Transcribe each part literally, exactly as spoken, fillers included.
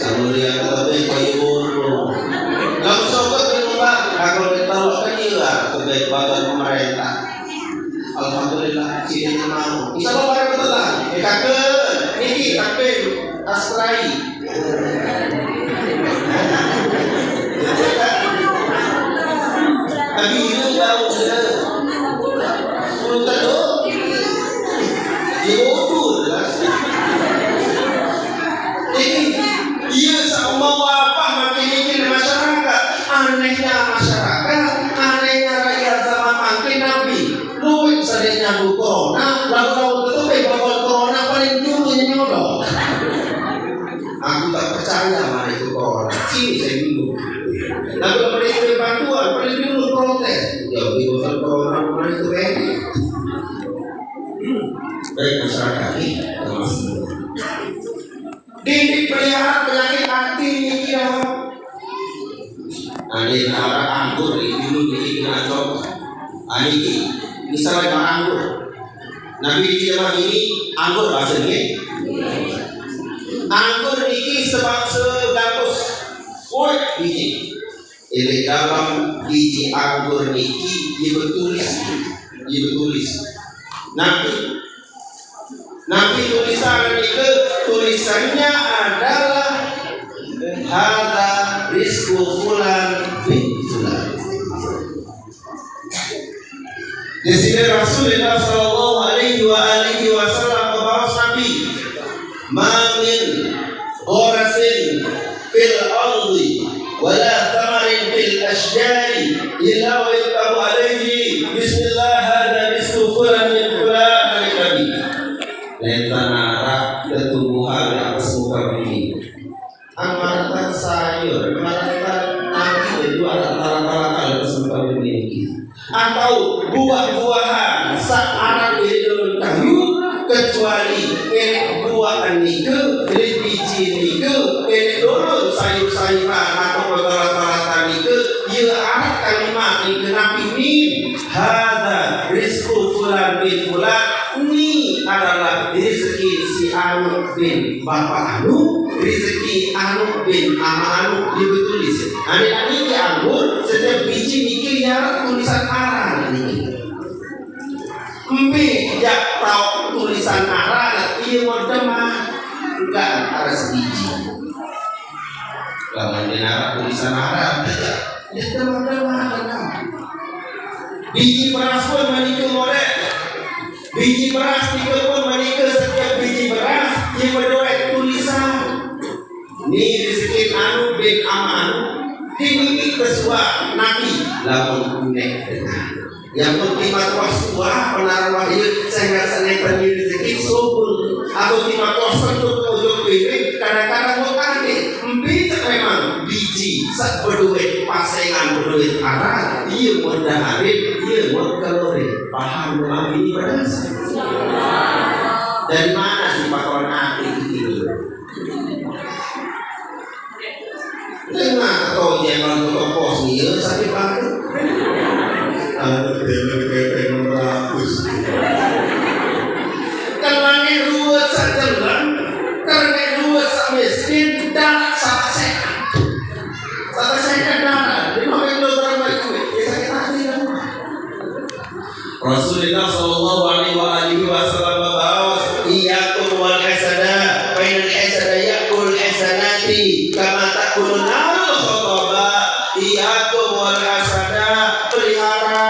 Samulia kata baik kaya bodoh. Langsung ke rumah, aku ditolak ke dia, ke baik bagian pemerintah. Alhamdulillah, sini mau. Insya Allah barang betul lah. Ya, kata, niki takbir, astrai. Tapi ini tahu dia. Belum tahu. Dia bodoh jelas. Ini, iya, sama apa makin ini masyarakat. Anehnya masyarakat, anehnya rakyat zaman makin nabi. Luwih sering nyambut corona, lalu-lalu itu bakal corona paling dulu nyodok. Aku tak percaya sama itu corona. Sini saya dulu. Lalu mereka bantuan, paling dulu protes. Ya, di bawah corona, mana itu ready? Baik masyarakat ini, termasuk. Didik pelihara penyakit hati ini, ya. Ada yang arah anggur, itu dulu, ini kena cok. Ah, ini, misalnya anggur. Nabi di zaman ini anggur bahasa ini. Anggur ini sebab segabus. Woi, ini. Ini dalam biji anggur niki, dia bertulis. Dia bertulis. Nabi, Nabi tulisan itu, tulisannya adalah hada rizku fulan bin fulan. Di sini Rasulullah sallallahu alaihi wa alihi wasallam bebaos Nabi, "Ma min gharasin fil ardi wa la thamarin fil asjari illa wa yuktabu alaihi bismillah hada rizku fulan min fulan." Nabi. Lentana rak tumbuhan di atas muka bumi. Amarta sayur, amarta nasi itu ada rata-rata kalau sempat memiliki. Atau buah-buahan saat itu kayu, kecuali enek buah nike, enek biji nike, enek dulu sayur-sayuran atau rata-rata nike, ia ada kalimat nike nabi min, hada rizku fulan bin fulan, ini adalah rezeki si anu bin bapak anu, rezeki anu bin ama anu, dia bertulis. Ane-ane ki anggur, setiap biji niki liarat tulisan aran niki. Embe jak tau tulisan aran, iya mau demah. Enggak, harus biji. Lamun di aran tulisan aran, ya demah-demah. Biji beras pun menika model. Biji beras nika pun menika, setiap biji beras ia bedoe tulisan. Ni disekin anu bin ama anu, di mimik kesuah naki lamun unek dengan. Yang penting mah tuah suah, penaruh wahyu, sehingga saneta ni disekin subur. Atau tiba kosong tu ujung piring, kadang-kadang mau tadi, empi cek memang biji, sak berduit, pasengan berduit arah, iya mau daharin, iya mau keluarin. Paham memang ini beras? Dari mana sih pahlawan hati ini? Tengah atau jangan tutup pos nih, ya, sakit banget. Aduh, dia lebih kayak enam ratus. Kalau ini ruwet saja, Bang. Karena ruwet sak miskin, darah sama sehat. Sama sehat darah. Lima kilogram itu, ya, sakit hati, kan? Rasulullah sallallahu alaihi wa alihi wasallam membawa, "Iyyakum wal hasada, fa innal hasada ya'kul hasanati kama ta'kulun narul khataba." Iyyakum wal hasada, pelihara,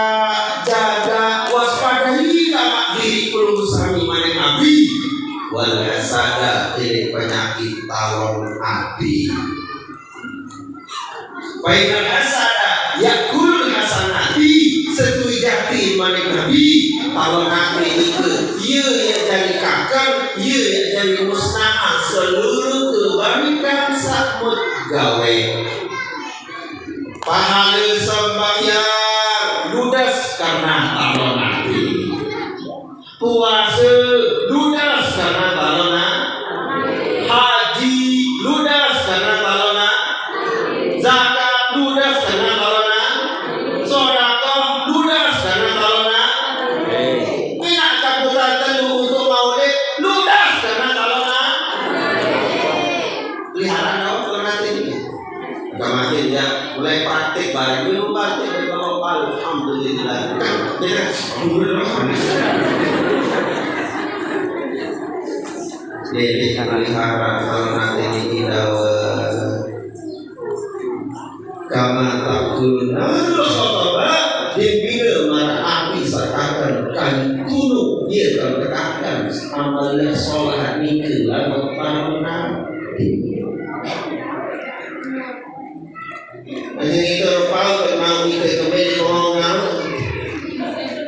jaga, waspadai kama diri perlu sami manik abi. Wal hasada, ini penyakit tawon ati. Fa innal hasada ya'kulul hasanati, setuju jati manik Nabi, kalau nanti itu, iya ya jadi kakang, iya ya jadi musnah seluruh kebaikan sakmut gawe. Pahala sembahyang ludes karena tawon ati. Puasa ludes karena tawon ati. Haji ludes karena tawon ati. Zakat ludes karena tawon ati. Sedekah ludes karena tawon ati. Minat kabutan telu untuk maulid ludes karena tawon ati. Pelihara tawon ati ini. Kemarin ya, mulai praktik bareng dulu, praktik dari bawah, alhamdulillah. Kan, ya kan? Alhamdulillah. Jadi, pelihara kalau nanti ini kita, eh, kama ta'kulun narul khataba, dipina marang api sakakan kayu tunu, dia kalau katakan amal yang sholat niku lawan pamana. Hanya itu pau kenal kita kembali orang.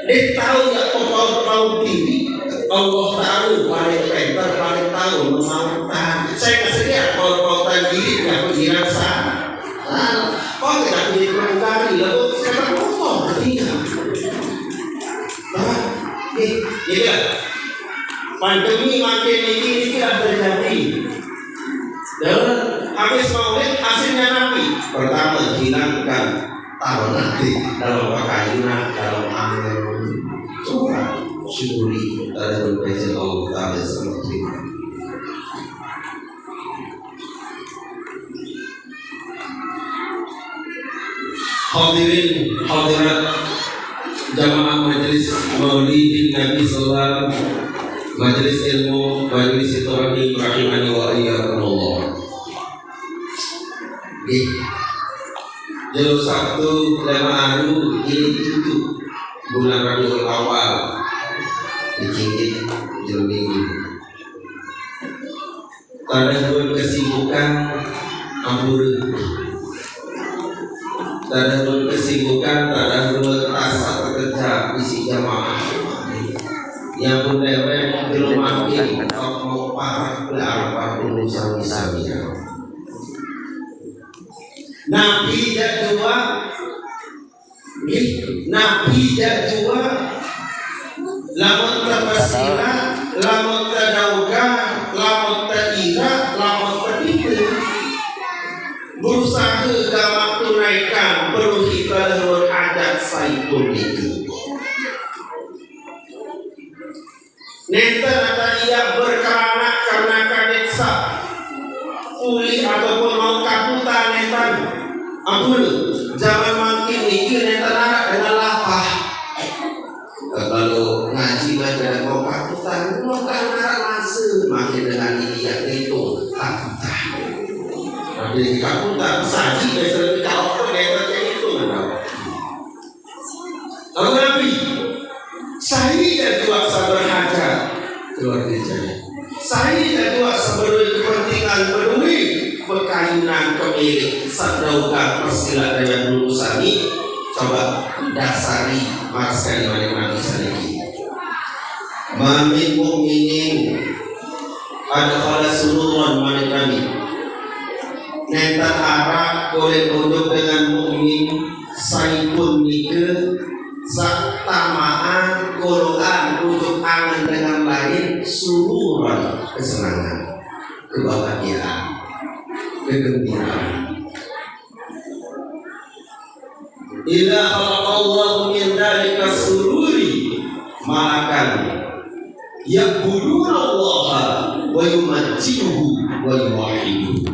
Dia tahu ya pau pau diri. Allah tahu paling pintar, paling tahu memautan. Saya kasih dia pau pau diri, nggak dirasa. Ah, oh, kita punya pramugari, lalu sekarang ngomong, artinya. Nah, nih, gitu ya. Pandemi makin ini, ini tidak terjadi. Dan habis maulid, hasilnya nabi. Pertama, hilangkan tawon ati dalam pakayunan, dalam angin. Coba syukuri, ada berpikir Allah Ta'ala sama terima. Hadirin hadirat jamaah majelis Maulidin Nabi Sallallahu, majelis ilmu, majelis silaturahmi rahimani wa iyyakumullah. Nggih. Jelo Sabtu lema aru ini tutup bulan Rabiul Awal. Dicingkit jelo Minggu. Tanda kesibukan ampun. Tanda kesibukan, tanda rasa kerja isi jamaah. Yang pun dewek di rumah ini, kok mau parah ke arah puluh sami-sami. Nabi jadua Nggih, nabi jadua, lamun tepesila, lamun tedauga, lamun teira, lamun tepite. Berusaha gamak tunaikan penuhi kelehur hajat saipun niku. Nenten atau iya berkelana karena kadeksa uli ataupun mau kakutan nenten. Ampun, zaman mangkin niki nenten arak dengan lapah. Kalau ngaji mah jangan mau kakutan, mau kakutan masa makin dengan ini yang itu kakutan. Tapi kakutan saji biasa lebih kau pun nenten itu. Lalu Jadwal sabar hajat keluarga jaya. Saya jadwal sabar kepentingan peduli pekayunan kemilik sadaukan persilakan dulu sani. Coba dasari maras kali mani mati saniki. Ma min mukminin adkhala sururan mani kami. Nenten araq kole unduk dengan mukmin saipun nike satamaan koloan unduk angen dengan lain sururan kesenangan, kebahagiaan, kegembiraan. Illa khalaqallahu min dzalika sururi malakan ya'budunallaha wa yumajjiduhu wa yuwahhiduhu.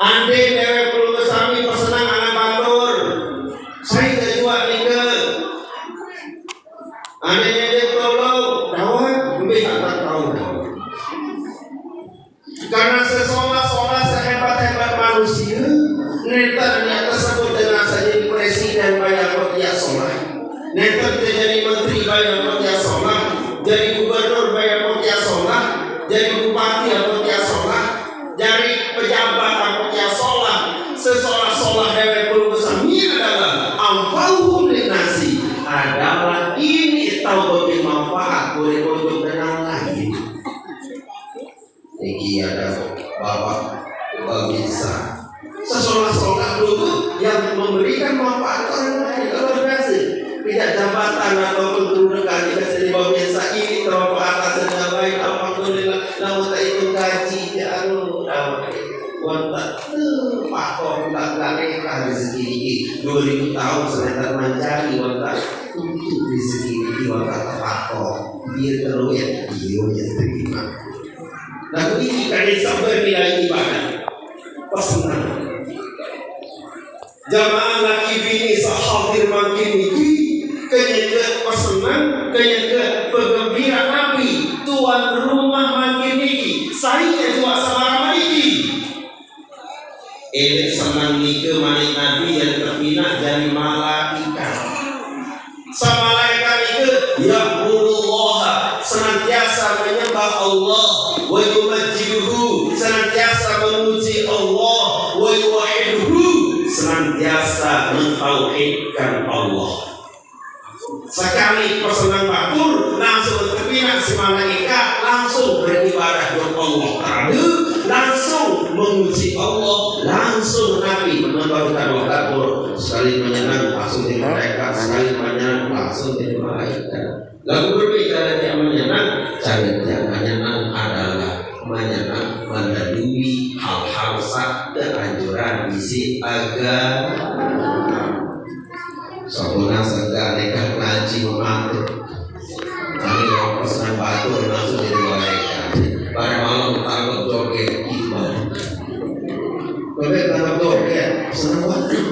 Ande dewe pelungguh sami pesenang anak batur, sai jadwal nike. Ande nyedek tolong, dawet, lebih akan tahu. Karena sesolah-solah, sehebat-hebat manusia, nenten yang tersebut dengan saya jadi presiden bayar kopiah solah. Nenten jadi menteri bayar kopiah solah, jadi gubernur bayar kopiah solah, jadi bupati kopiah solah, jadi pejabat kopiah solah. Sesolah-solah dewe pelungguh sami adalah anfa'uhum linnasi, adalah ini tahu bagi manfaat boleh untuk dengan lain. Niki ada Bapak Babinsa. Sesolah-solah dulu yang memberikan manfaat orang lain, luar biasa. Tidak jabatan ataupun kedudukan, kita jadi Babinsa ini termanfaat dengan baik, alhamdulillah. Namun tak itu gaji, ya anu, wanta tuh pakor nggak nggak rezeki ini dua ribu tahun sebentar mencari wanta untuk rezeki ini wanta pakor dia terus ya dia yang terima. Nah, ini kan sabar nilai ibadah. Pesenang. Jamaah laki bini saq hadir mangkin niki, kenyeke pesenang, kenyeke pegembira napi tuan rumah mangkin niki, sai jadwal sabarama niki. Eneq seneng nike manik Nabi yang tepinaq jari malaikat. Sang malaikat nike ya'budullaha, senantiasa menyembah Allah, wa yumajjiduhu, senantiasa memuji Allah, wa yuwahhiduhu, senantiasa mentauhidkan Allah. Sekali pesenang batur, langsung tepinaq si malaikat, langsung beribadah untuk Allah Taala, langsung memuji Allah, langsung Nabi menonton Allah Taala. Sekali menyenang, langsung jadi malaikat, sekali menyenang, langsung jadi malaikat. Lalu berarti cara dia menyenang, cara dia menyenang adalah menyenang melalui hal-hal saq teanjuran isiq agama. Sampun sengga nekah ngaji mematur. Kami orang pesenang batur langsung jadi malaikat. Pada malam takut joget ibadah. Bebek takut joget, seneng banget.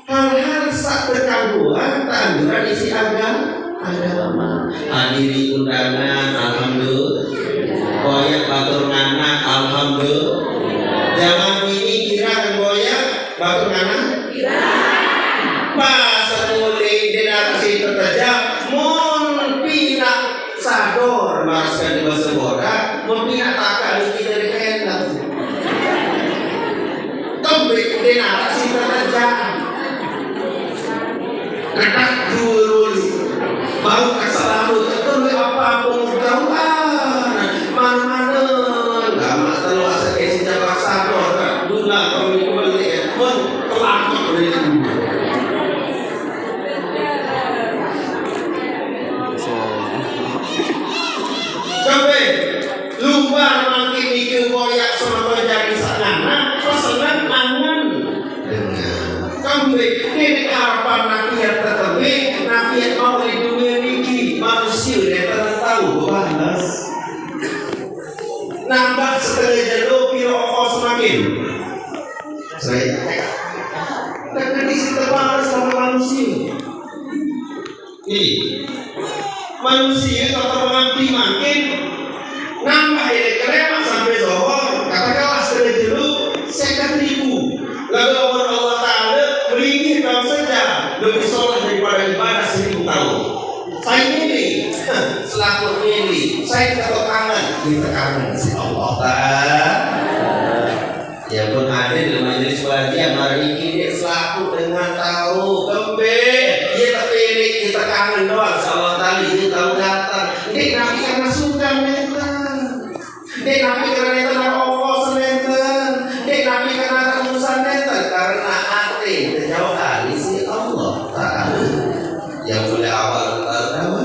Hal-hal saq tekanggoan teanjuran isiq agama. Agama. Hadiri undangan, alhamdulillah. Boyaq batur nganak, alhamdulillah. Jaman niki kirang boyaq batur nganak? Pas sekolah di narasi terjejak, mun pinaq sador, maras kali base Borat, mun pinaq takaq niki dari kendang. Kembik udah narasi terjejak. Ketak dulu. Bau keselalu, betul apa pengetahuan. Mana-mana. Lama terus asa kesi jabak sador. Guna kami kembali. Mun, kelakar. Sampai lumbar mangkin niki boyaq semeton jari saq nganak, pesenang angen. Dengan kembik, niki harapan napi yaq tetembik, napi yaq mauq leq dunie niki, manusie nenten tao bebales. Nambah setenge jelo, pire ongkos mangkin? Saya. Tekan isi tebales sama manusie. Nih, manusie kata pengabdi mangkin nambah ini keremat sampai zohor, katakanlah setengah jelo, seket ribu. Lalu amun Allah Taala melinggih Lebih soleh daripada ibadah seribu tahun. Saya milih, selaku milih, saya tetap kangen, kita kangen si Allah Ta'ala. Ya pun ada di majelis pengajian, mari ini selaku dengan tahu, kembe, kita pilih, kita kangen doang si Allah Ta'ala, ini tahu datang. Ini Nabi karena suka datang. Dek Nabi karena itu nak ongkos nenten. Dek Nabi karena urusan nenten. Karena ate terjauh dari si Allah Ta'ala. Yang mulai awal pertama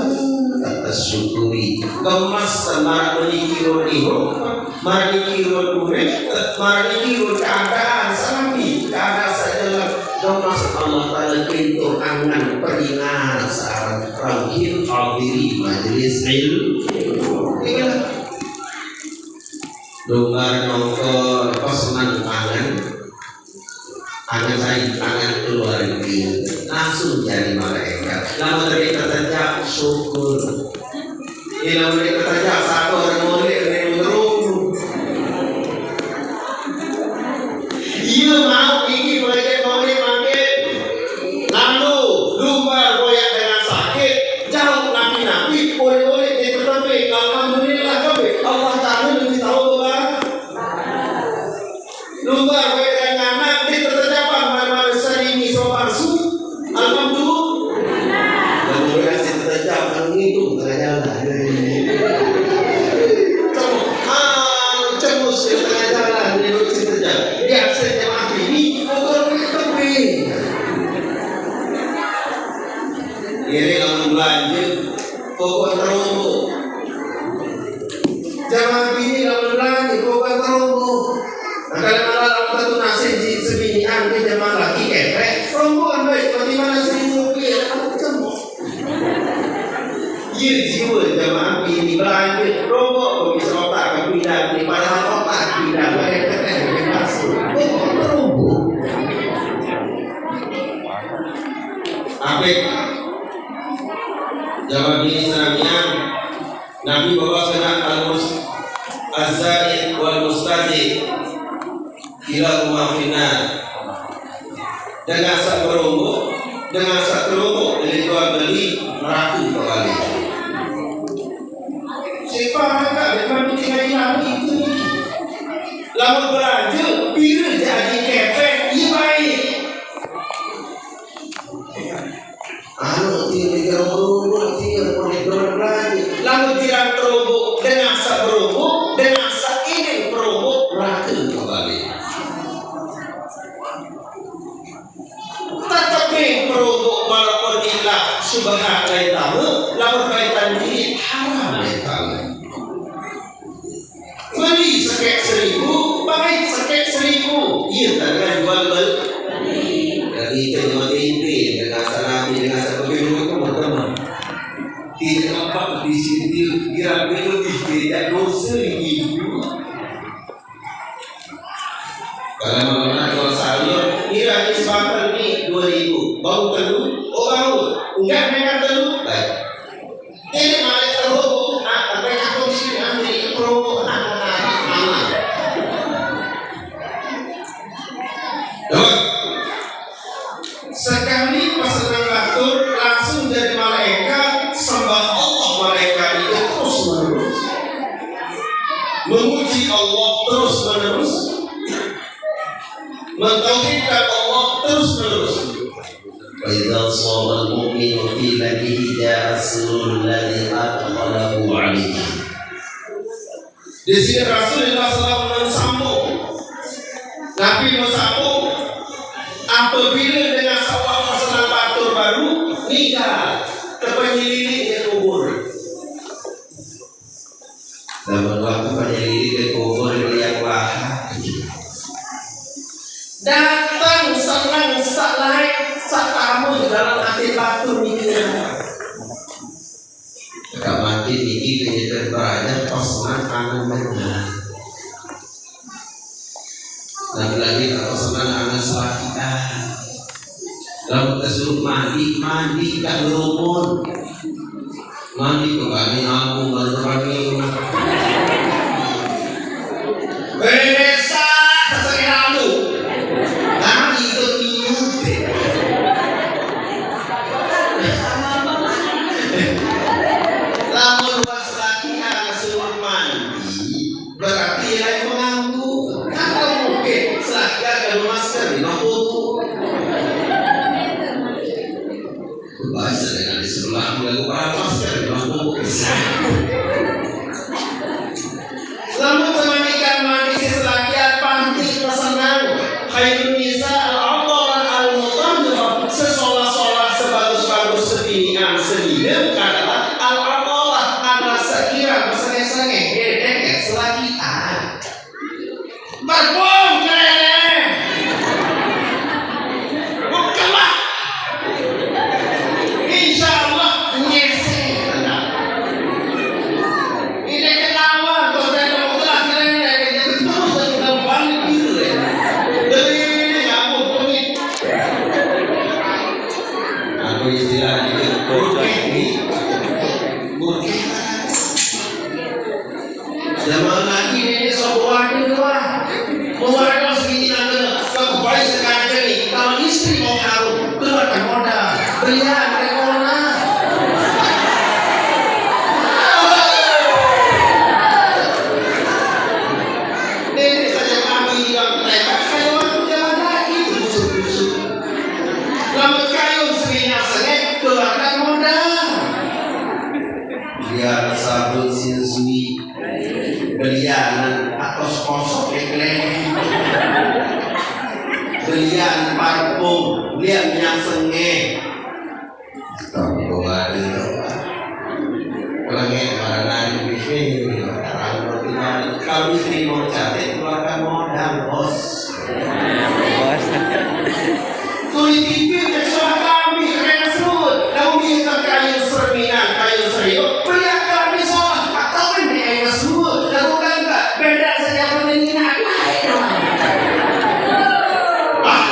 kata syukuri. Kemas sama menikirun ihok, menikirun urek, menikirun keadaan sami, keadaan sajalah. Kemas Allah Ta'ala pintu angan peringat saat rauhin hadiri majelis ilmu. Inilah. Lumbar nongkor pas menang tangan, tangan saya, tangan keluarga, langsung jadi malaikat. Lama dari terjak syukur. Ini lama dari terjak satu orang mulai dari mengerung. Iya mau ini proyek mau ini makin. Lalu lumbar koyak dengan sakit, jauh napi-napi, boleh-boleh dia tetap. Alhamdulillah, tapi Allah Ta'ala lebih tahu, Bang. Lumbar koyak dengan anak, dia tetap dapat mana-mana sering ini sopan su. Alhamdulillah. Dan mulai saya tetap dapat itu tengah jalan. Cuma, ah, cemus di tengah jalan, dia bercerita. Biasa jemaah ini, pokoknya tepi. Ini lamun belanja, pokok terumbu. Jamaah bini lamun belanja, pokok terumbu. Nah, kalau malah orang satu nasi di sebini, ambil jamaah laki kepek, rombongan baik, bagaimana seribu rupiah, aku cemok. Iya, jiwa jamaah bini belanja, rombok, kok bisa otak ke bidang, di padahal otak bidang, masuk. Pokok terumbu. Apik. Jamaah bini senamian, Nabi bawa kena al-mus-, az-zani wal mustazi ila rumah finnar. Dengan sak berumbu, dengan sak terumbu, dari jual beli, meraku kembali. Siapa angkat dengan tinggal itu? Lamun belanja, bila jadi kepek, iya baik. Anu, tiang di garung rumah, tiang boleh dorong lagi. Lalu tiang terumbu, dengan sak berumbu, dengan sak ini berumbu, rata kembali. Tetapi berumbu walaupun ilah syubhat lain tahu, lamun kaitan diri haram lain tahu. Beli sekek seribu, baik sekek seribu. Iya, karena jual beli. Dan itu yang penting, dengan salami, dengan sebagainya itu berteman. Tidak apa di sini, dia lebih tidak dosa itu. Kalau mengenai jual sayur, kira ini sebatang ni dua ribu. Bau telu, oh bau. Enggak, mereka telu. Baik. Ini balik ke rokok, ah, mereka kondisi antri rokok, ah, ah, ah. Dapat. Sekali pesanan batur langsung dari malaikat, sembah Allah malaikat itu terus menerus. Memuji Allah terus menerus. Mentauhidkan Allah terus menerus. Wa idza shabal mu'minu qila bihi jaa sururul ladzi adkhalahu alaihi. Di sini Rasulullah sallallahu alaihi wasallam sambung. Nabi mau sambung. Apabila dengan seorang pesanan batur baru, nikah, terpenyelili di kubur. Lamun waktu penyelili di kubur itu yang lahir. Datang senang salai satamu di dalam hati batur ini. Kata mati niki kejadian banyak pas makan benar. Lagi-lagi kalau senang anak selakian. Kalau kesuruh mandi, mandi gak ngerumur. Mandi ke kami aku baru kami. Besa sesekali lalu. Kami itu minum. Lamun orang masker, lamun bisa. Lamun teu mandi kamari si salakian pasti pasenang. Khairun nisa al-athirah al-mutahharah. Sesolah-solah, sebagus-bagus, sebinian, sebineum adalah al-athirah, anu seueur, sengeh-sengeh, dedeket salakian. Parfum keléléng. Bukalah. Insya Allah nyesek. Ini ketawa, kok saya mau kelas keléléng, kayak gitu terus, dan udah balik gitu ya. Jadi ini nggak mau pamit. Aku istilahnya itu burkeh nih. Burkeh. Zaman lagi ini sok waduh doang. Waduh segini aja. Kalau baik sekali nih, kalau istri mau harum, keluarkan modal. Belian, rekona. Nenek saja kami bilang, "Lepas saya waktu zaman lagi, busuk-busuk." Lamun kayun sering sengeh, keluarkan modal. Biar sabun Shin Zui. Belian atos kosok ya, keléléng. Belian parfum, belian minyak sengeh. Tong keluar dulu. Lengek mana nari bising, terang roti manis. Kalau istri mau cantik, keluarkan modal, bos. Tuli T V, cek soal kami, kena sebut. Lamun dia terkayun serminan, kayun serius, belian kami soal. Atau kan dia yang sebut. Lalu kan tak, beda saja pun ini, nah, lain dong. Ah.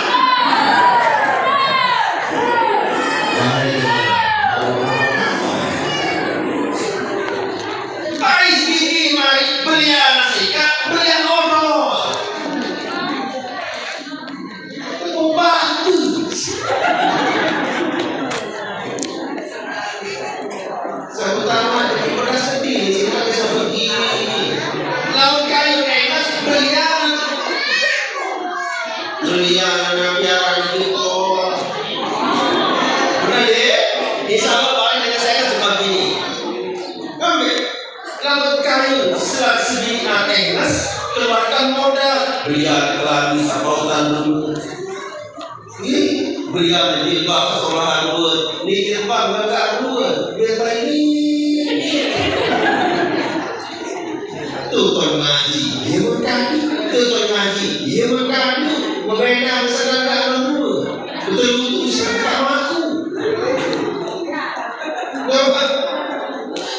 Ais gigi, mari, belian nasi, Kak, belian odol. Pembantu. Saya utama jadi pernah sedih, sih, tapi saya begini. Lawan kayu emas, belian. Belian, biar gitu. Bener, ya? Insya Allah, paling dengan saya cuma gini. Ambil. Lamun kayun, selat sedih anéh, keluarkan modal. Belian kelambi sapotan dulu. Ih, belian jilbab sekolahan dulu. Ini jilbab enggak dulu. Biar ini. Tuh, tuh ngaji, dia mau ngaji. Tuh, tuh ngaji, dia mau ngaji. Membeda misalnya enggak dulu. Betul, betul, bisa kita ngaku.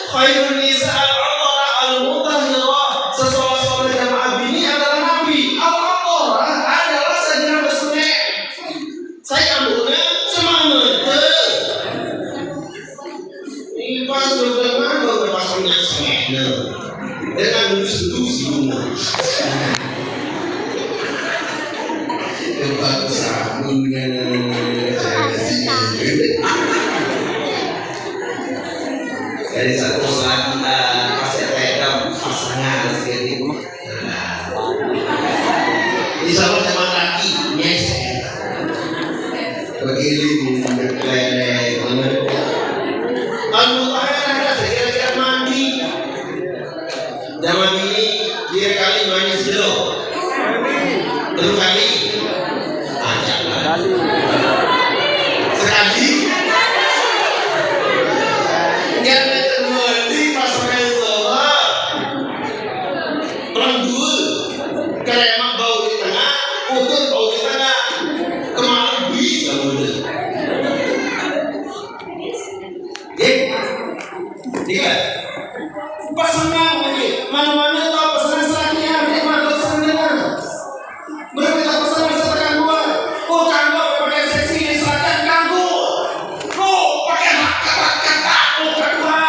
Khairun nisa al-athirah al-mutahharah. Sesolah-solah jamaah bini adalah Nabi. Al-athirah adalah sajana bersengeh. Saya ambilnya semangat. Ini pas udah mana udah pas punya sengeh. Nah, dengan duduk-duduk di rumah. Tempat sabunnya. Dari satu lagi, eh, pas saya pegang pasangan sedikit. Nah, insya Allah sama laki nyesek. Begini, lele, bener. Kalau air ada, saya kira-kira mandi. Zaman ini dia kali manis dulu. Telu kali. Aja. Sekali. Yang kedua di pas main bola. Perang dua. Kalau emang bau di tengah, utuh bau di tengah. Kemarin bisa udah. Iya. Iya. Pasangan lagi. Mana-mana tahu pasangan selanjutnya, dia mah tahu pasangan dengan. Bener kita pasangan sama kanggo. Oh, kanggo pakai seksi ini silakan kanggo. Oh, pakai hak kata kata, oh, kedua.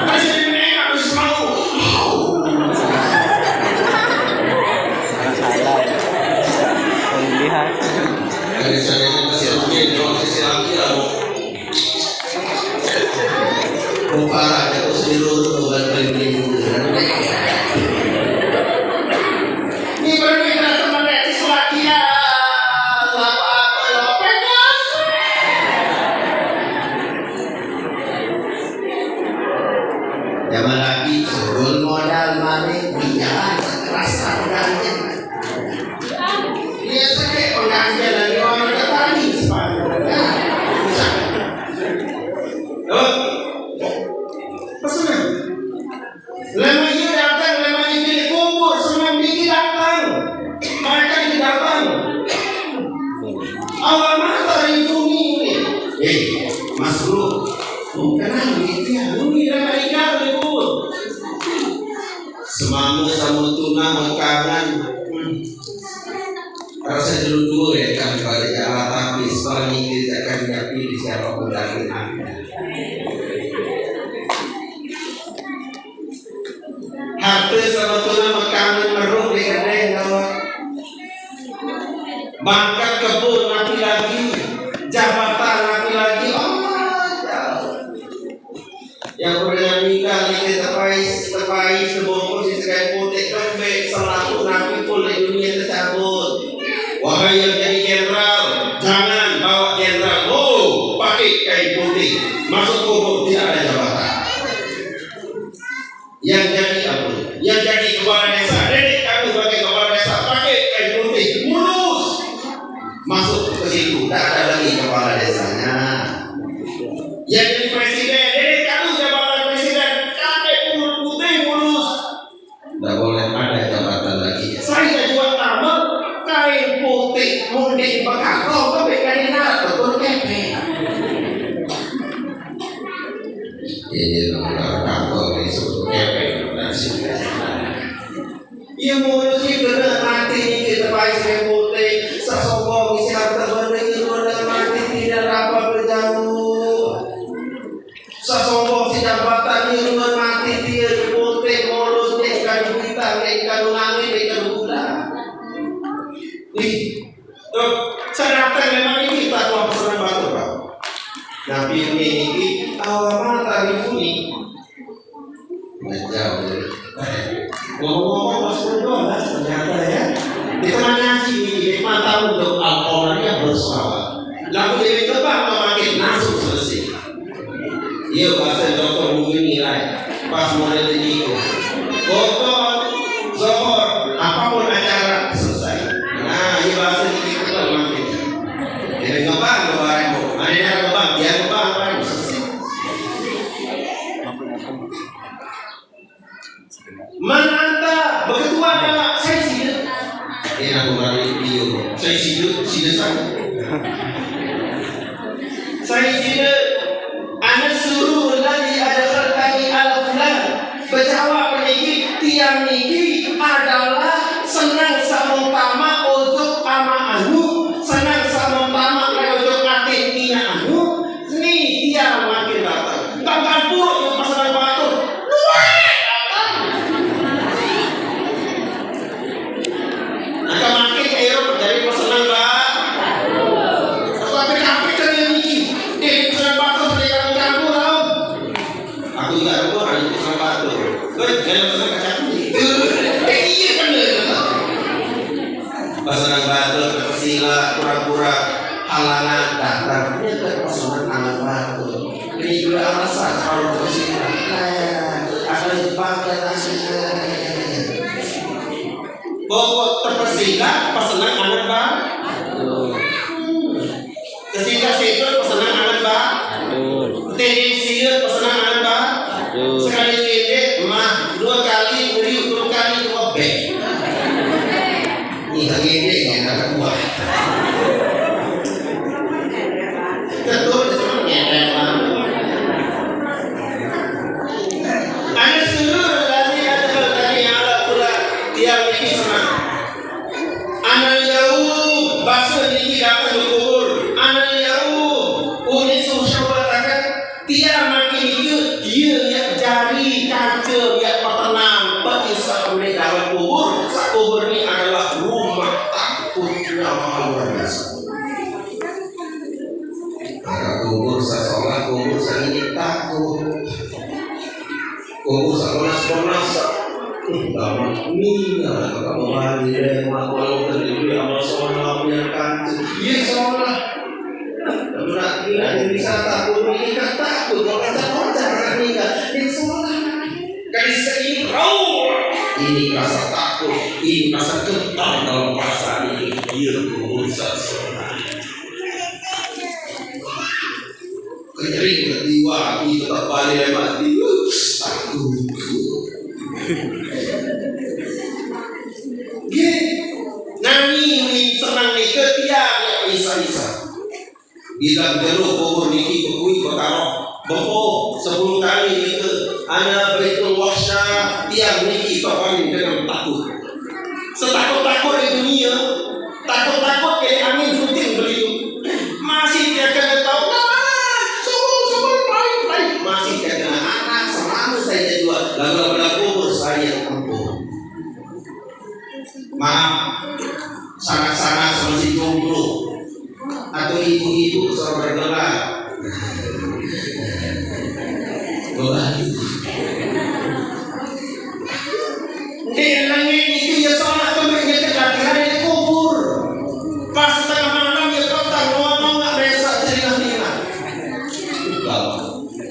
Masih di menengah, masih mau. Salah. Pemilihan. Dari saya masih oke, kalau sisi lagi ya, mau. Muka aja terus di lurus, bukan paling minggu. Ini berbeda teman dari Slovakia. Apa-apa, lo pegang. Kenang gitu ya, ini dah meninggal dulu. Semame sama tuna mekangan. Rasa dulu dua ya kan pada jalan tapi setelah ini akan nyapi di siapa pun lagi. Harta sama tuna mekangan meruh di kedai dawa. Bangkat kebun napi lagi, jabatan napi lagi, oh jauh. Yang pernah nikah ni kita tepai tepai sebungkus di sekai putih kembek selaku napi pun di dunia tercabut. Wahai yang jadi jenderal, jangan bawa jenderal. Oh, pakai kain putih. Masuk kubur tidak ada jabatan. Yang jadi apa? Yang jadi kepala desa. Nenek kami sebagai kepala desa pakai kain putih mulus. Masuk ke situ, tidak ada lagi kepala desanya. Yang jadi presiden, nenek kami jabatan presiden pakai putih mulus. Tidak boleh ada jabatan lagi. Saya juga tambah kain putih mudik bekatong tapi kain betul kepeng. Ini orang kantor ini sebut kepeng dan sih. Iya mulus itu dah mati kita pakai putih. Sasongkong isi harta benda itu dah mati tidak dapat berjauh. Sasongkong si jabatan itu dah mati dia putih mulus dia ikan kita dia ikan langit dia ikan bulan. Nih, tuh, saya datang memang ini kita tuan pesanan batu pak. Nabi ini ini awal mata di bumi. Macam ngomong-ngomong pas berdoa ternyata ya kita ngaji ini mata untuk alkoholnya bersalah. Lalu dia coba memakai langsung selesai. Iya bahasa dokter mungkin nilai pas mulai itu. Dokter, zohor, apapun acara selesai. Nah, iya bahasa itu kan memakai. Jadi coba kemarin, mana yang coba, dia coba apa selesai. Mana anta beketua adalah saya sih. Ini aku balik video. Saya sih, sih saya. Saya sih. Ana suruh lagi ada kali ala fulan. Berjawab lagi tiang niki adalah senang sama utama ojo ama anu, senang sama utama ojo atin ina anu. Ni tiang makin datang. Tanggal buruk yang pasangan batur. Luwe datang. Angka makin ayo dari pasangan batur. Tapi tapi kena niki. Dia pasangan batur dia kamu tahu. Aku tidak tahu ada pasangan batur. Weh, jangan pasangan kacang. Eh iya kan. Pasangan batur terkesila pura-pura halangan datang. Ini pasangan anak batur. Ini juga alasan kalau terkesila. Nah, akan dipakai nasibnya. Pokok terpesila pasangan anak batur. Kesita situ pesenang anak ba. Tending siut pesenang anak ba. Sekali ngedek mah dua kali ngeri dua kali dua bek. Ih ngedek ya anak buah. Betul sama ngedek mah. Ada seluruh lagi ada tadi ala pula tiang ini sama. Anal yaum, basa niki datang ke kubur. Anal yaum, uni susyawartakan tiang makin itu ia yang jari kaca yang petenang peisa oleh dalam kubur. Sakubur ini adalah rumah takutnya orang luar biasa. Maka kubur sekolah kubur sendiri takut. Kubur sekolah sekolah Dapat minyak kalau mandi dari makhluk terjadi amal sholat yang kanti. Iya sholat. Berat tidak bisa takut ini kan takut kalau kata orang jangan minyak. Ini sholat. Kan ini rawa. Ini rasa takut, ini rasa getar dalam perasaan ini. Iya kubur sholat. Kering kedua itu tak balik mati. Aduh. Nggih. Nami ni senang ni ke tiang ya isa-isa. Bilang jero kubur niki bekui betaro Bengkok sepuluh kali nike, ana Baitul Wahsya, tiang niki topan dengan takut. Setakut-takut di dunia, takut-takut kayak angin puting beliung. Masih dia kena tahu, "Ah, subuh, subuh, lain, lain." Masih dia kena anak, selama saya jual, lalu pada kubur saya tempuh. Maaf, sanak-sanak masih jomblo atau ibu-ibu sing bergelar. Begitu. Di langit itu ya salat tu mereka kelahiran di kubur. Pas tengah malam ya kau tak ngomong nak besok cerita.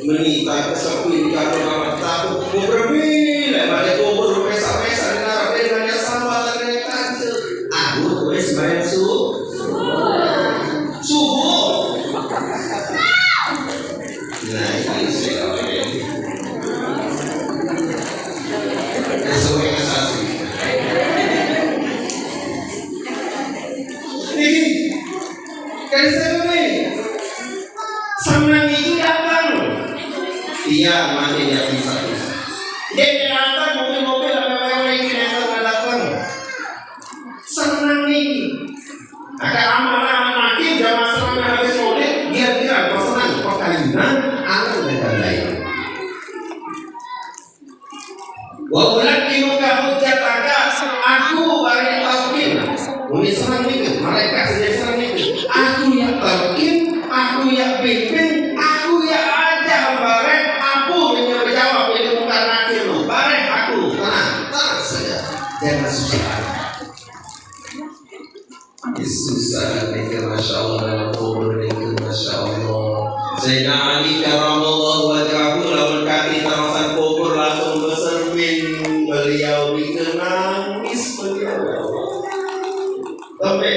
Menita kesepi kalau malam tahu. Berbila pada kubur pesa-pesa dengan dengan yang sama dengan kante. Aku tulis bayang su. Subuh. Nah, ini saya. Sesuai asasi. Ini kan saya ni. Senang itu datang. Iya, masih dia bisa. Dia datang mobil-mobil, apa-apa yang datang. Senang ni. Ada amal-amal makin jamaah senang habis maulid, dia bilang, "Kau senang, kau kalinan, anak dan lain." Wa ulakkinuka hujjataka, aku bareng talqin. Muni senang niku, mereka saja senang niku. Aku yang talqin, aku yang pimpin, aku yang ajar bareng, aku yang menjawab ini bukan nakir, bareng aku. Tenang, tenang saja. Jangan susah. Susah niki, Masya Allah, dalam kubur niki, Masya Allah. Sayyidina Ali karamallahu wajhahu lamun kaki tawasan kubur langsung besermin beliau niki nangis beliau, ya Allah. Sampai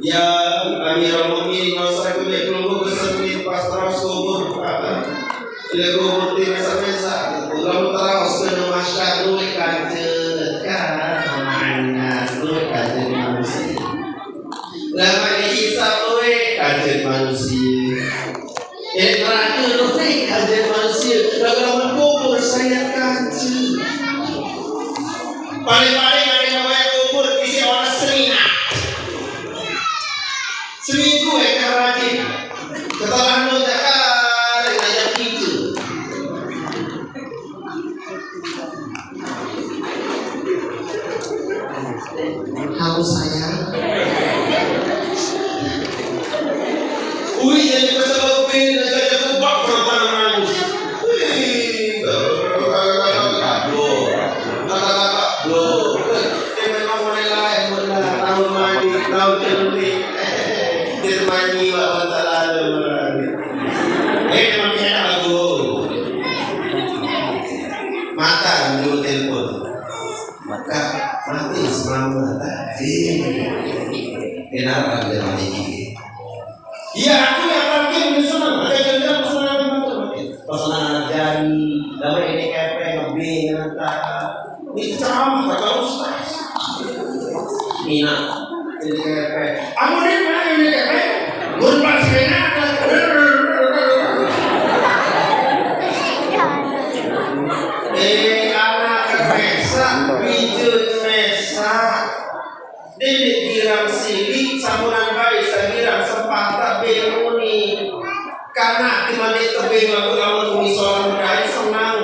ya Amirul Mukminin masa kene pelungguh besermin pas tawas kubur apa? Lego mesti mesa-mesa. Lamun teraos kena masyarakat duit kancet kan, sama anak duit kancet manusia. Lama dihisab duit kancet manusia. Eh, neraka duit kancet manusia. Lalu lamun kubur saya kancet. Paling-paling ada yang namanya kubur isi orang seringat. Seminggu ya kan rajin. Setelah lu cakar, ngajak gitu. Halo sayang. Ui, jadi kesel lebih, ngajak kubak berapa nangis. Wih, kakak-kakak, bro. Kakak-kakak, bro. Ini memang mulai lain, benar. Tahun mandi, tahun cerdik. Firman jiwa, Taala. Eh, emang enak lagu. Mata dulu telepon. Maka mati semua mata. Eh, kenapa dia mati? Iya, aku yang mungkin senang. Ada kerja pesanan, pesanan anak jari. Dapat ini kepeng, lebih, ngetak. Ini ceramah, kata ustaz. Mina. Jadi kayak apa? Aku ni mana ini kayak apa? Guru pas kena. Eh, anak mesa, bijun mesa. Dede girang silik, sampunan bae sagirang sempat tak benguni. Karena cuma di tebing lagu lawan umi seorang budaya senang.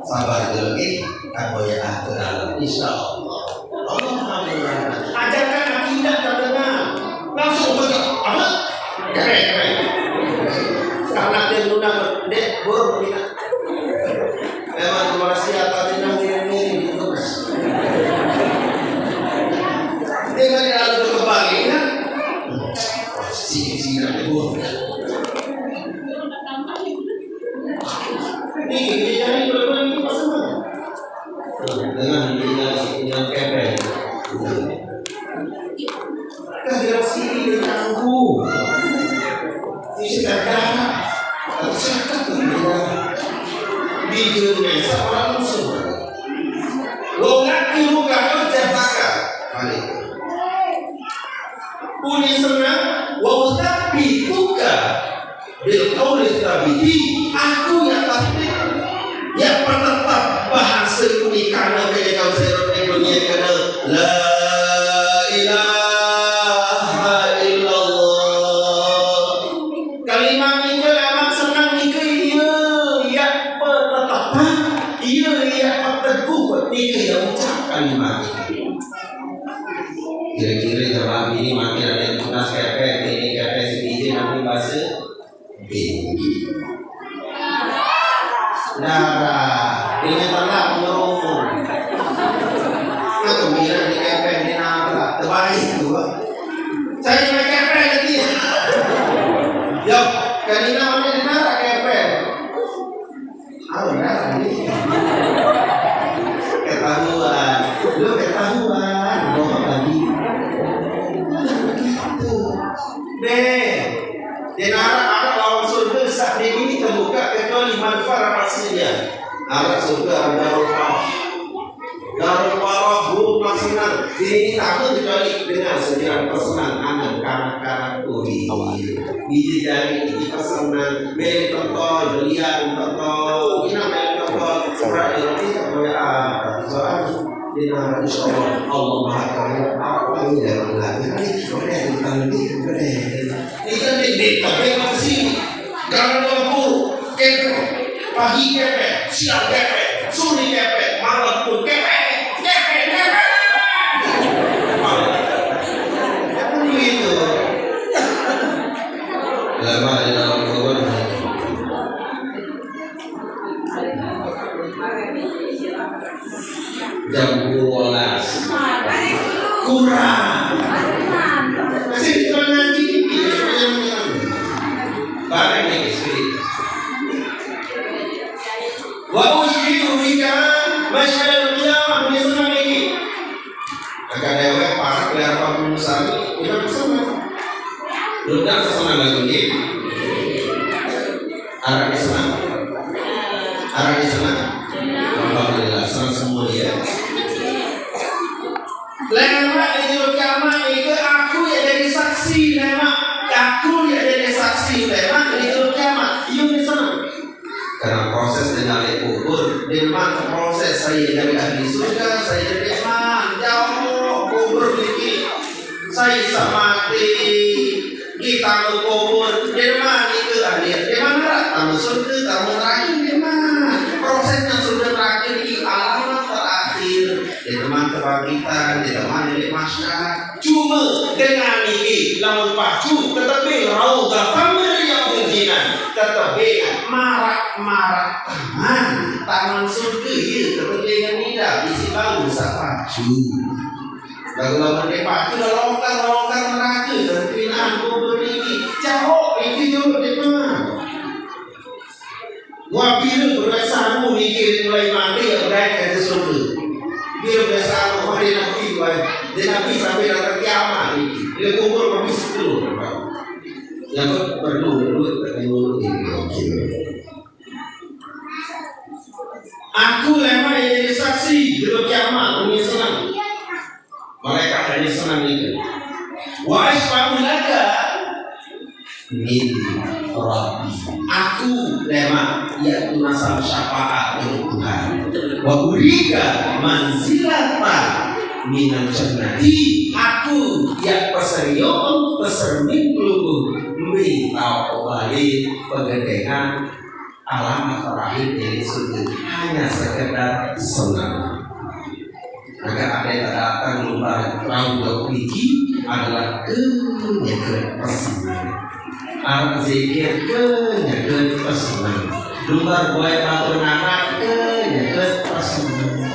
Sabar dulu, eh. Kan boleh atur alam, insya Allah. Allah Maha Menerima. Ajarkan akidah terdengar. Langsung baca, apa? Keren, keren. Karena dia undang, dek, burung kita. Memang cuma siapa dia ngirim-ngirim gitu. Dia kan lalu kembali, kan? Sini, sini, ada burung. Ini, ini jadi berapa ini pasangan? Dengan, dengan, dengan kepeng. Kan dia sini dia tangguh. Ini sudah darah. Tapi siapa tuh dia? Bijun mesa orang musuh. Wa ulakkinuka hujjataka. Balik. Uni senang, wa utsabbituka. Bil qauli tsabiti, aku ya tasbih, ya patatap bahasa unikana kene kau serot dunia kana la ilaha illallah. Kalimat nike emang senang nike, iya ya patatap, iya ya pateguh nike ya ucap kalimat nike. Kira-kira jamaah ini makin ada yang tunas kepek, ini kepek si nanti bahasa Nah, ini tanah pengurung. Nah, gembira di kepeng, ini nabrak. Terbaik tuh, Pak. Saya cuma kepeng aja. Yo, kan ini namanya di mana kepeng? Ah, udah, ini. Ketahuan. Lu ketahuan. Bohong lagi. Tuh. Deh. Dina arep lawan surga sakniki teu buka kecuali man faraha sijana. Arep surga arep Darul Farah. Darul Farah, guru maksimal. Dina arep kecuali dengan sejarah pesenan anak kanak-kanak tuli. Biji jari ini pesenan, beli pentol, belian pentol, ini namanya pentol. Seberat ini kita boleh ah, soalnya dina arep insyaallah Allah Maha Kaya. Apa ini dalam lagi? Boleh, boleh. Ini kan di, di, tapi masih sini. Kalau lampu, kepek. Pagi kepek, siang kepek, sore kepek, malam pun kepek. Kepek, kepek. Begitu. Lama di dalam kubur. Jam dua belas. Kurang. Masih kurang ngaji. Bareng nih, istri. Wa usyhidu bika masyhadal qiyamah, ini senang ini. Agak dewek, parak, biar apa pun sami, kita senang. Lu kan senang lagi, nggih? Arahnya senang. Arahnya senang. Alhamdulillah, senang semua ya. Lemak di jero kiamat itu aku ya jadi saksi, lemak. Aku ya jadi saksi, lemak di jero kiamat. Iya, di sana. Karena proses dengan kubur, di mana proses saya jadi ahli surga, saya jadi iman. Jauh kubur ini. Saya bisa mati. Kita kubur, di mana itu hadir? Di mana? Tamu surga, tamu neraka, di mana? Prosesnya sudah terakhir di alamat terakhir. Di teman kebangkitan, di teman di masyarakat. Cuma dengan ini, lamun pacu, tetapi raudhatan min riyadhil jinan, tetapi marak-marak taman, taman surga, iya, tetapi dengan tidak, bisi bau sapacu. Lagu lamun dia pacu, longkar, longkar neraka, dan pinaan kubur ini, jauh, ini jauh, di mana? Wah, biru berasa aku mikir mulai mati ya, udah ke surga. Biru berasa aku, oh, dia nabi, wah, dia nabi sampai datang kiamat ini. Dia kubur masih setelah. Yang perlu, perlu, perlu, ini, oke. Aku lemak jadi saksi, jero kiamat, ini senang. Mereka hanya senang itu. Wa asyfa'u laka min Rabbi. Aku lemak, yaitu nasab syafaat dari Tuhan. Wa urika manzilata minal jannati. Aku ya peserion, pesermin pelungguh, minta kembali pegedean alamat terakhir dari surga. Hanya sekedar senang. Maka ada yang datang lupa raudah niki adalah kenyeken pesenang. Arep zikir kenyeken pesenang. Lupa buat batu nanak kenyeken pesenang.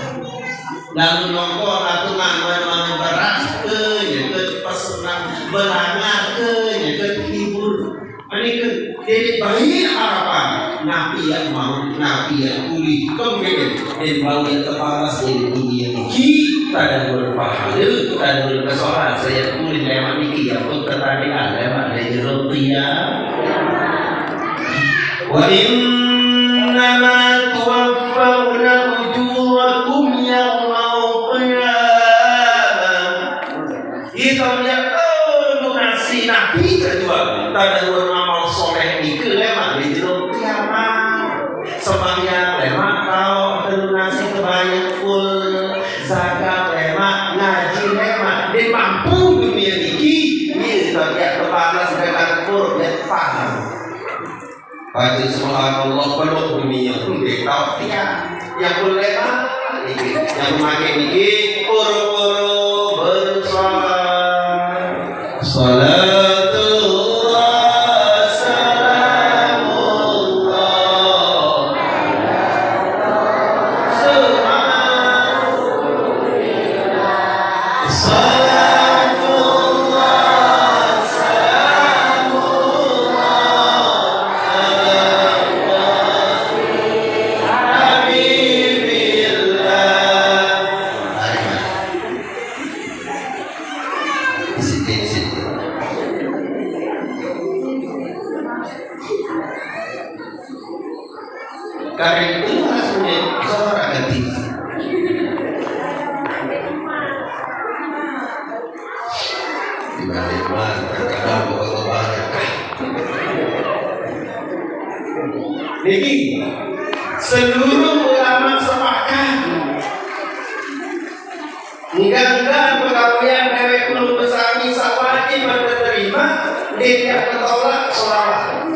Lalu nongko atau ngambil mana beras kenyeken pesenang. Belangar kenyeken hibur. Ini kan jadi banyak harapan. Nabi yang mau, Nabi yang pulih, kemudian dan mau yang terbalas dari dunia ini. Kita dan berpahala, kita dan berkesolah, saya pulih lewat niki yang pun tertarik lewat dari rupiah. Wa innama tuwaffawna ujurakum yawmal qiyamah. Kita lihat, oh, Si Nabi kecuali tanda amal soleh niki lemak di jero kiamat. Sembahyang lemak, tao telu nasi kebayang full, zakat lemak, ngaji lemak, di mampu dunia niki, ini tidak terbatas dengan kurang paham. Baca subhanallah penuh dunia pun dia tahu dia. Yang boleh niki, yang memakai niki, poro-poro bersalat. Salatullah, salamullah. Salatullah, salamullah. Karena itu rasanya suara ganti. Dibanding mah, terkadang bawa-bawa. Niki, seluruh ulama sepakat. Enggak-enggak pegawaian dewek ulun besami sawajib diterima, tidak ditolak selawat.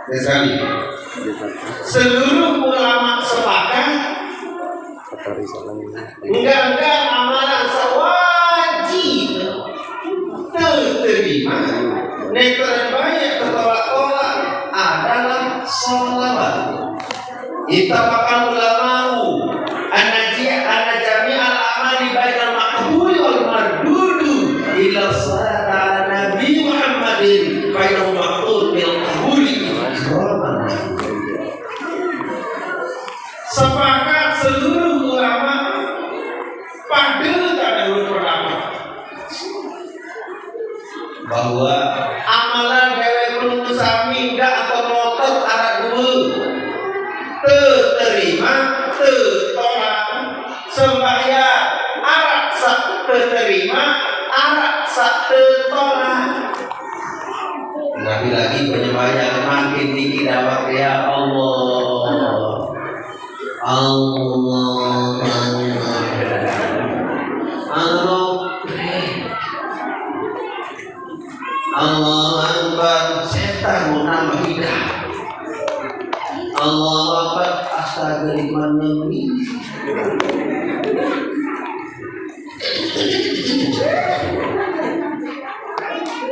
Sekali. Seluruh ulama sepakat, enggak-enggak amalan sawajib diterima, nek terbaik tertolak-tolak adalah sholawat. Ittafaqal ulama'u anna ji-, anna jami'al amali bainal maqbuli wal mardudi illa sholata ala Nabi Muhammadin fa innahu maqbul bil qabuli ikraman. Sepakat seluruh ulama pada tanda pendapat bahwa amalan dewek ulun sami ndak atau ngotot arah dua. Teterima, tetolak. Sembahyang arah sak teterima, arah sak tetolak. Lagi-lagi penyembahyang makin tinggi dawak, ya Allah. Allah Akbar. Allah. Allahu Akbar. Setan mau nambah hidup. Allahu Akbar. Astaga, iman nemi.